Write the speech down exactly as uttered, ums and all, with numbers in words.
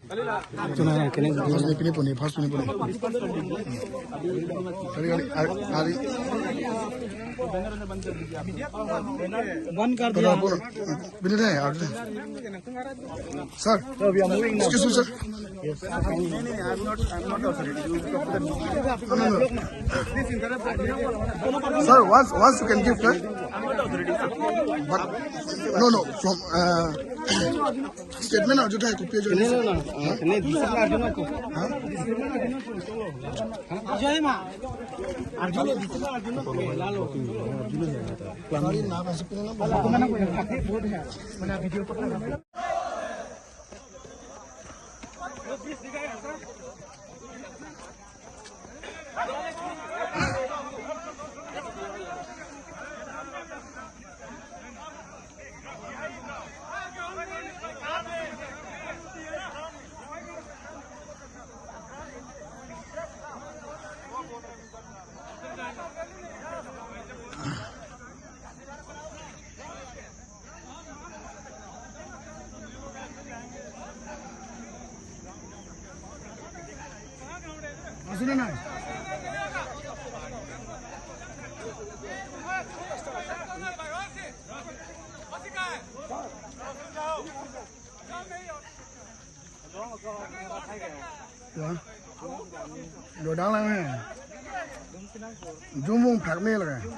First pini puni, first pini puni. Kali, kali, kali, kali. Band kar diya. Pini de, aaj de. Sir, excuse me, sir. No, no, no. Sir, once, once you can give, sir. But, no, no, from, uh, statement arju thai, kopi arju. No, no, no. Huh? Arju ma. Arju, arju ma, arju ma. Lalo. Sorry, na, masih punya nama. Mana video. Ya. Lo dang lang eh. Jumung phak me lagi.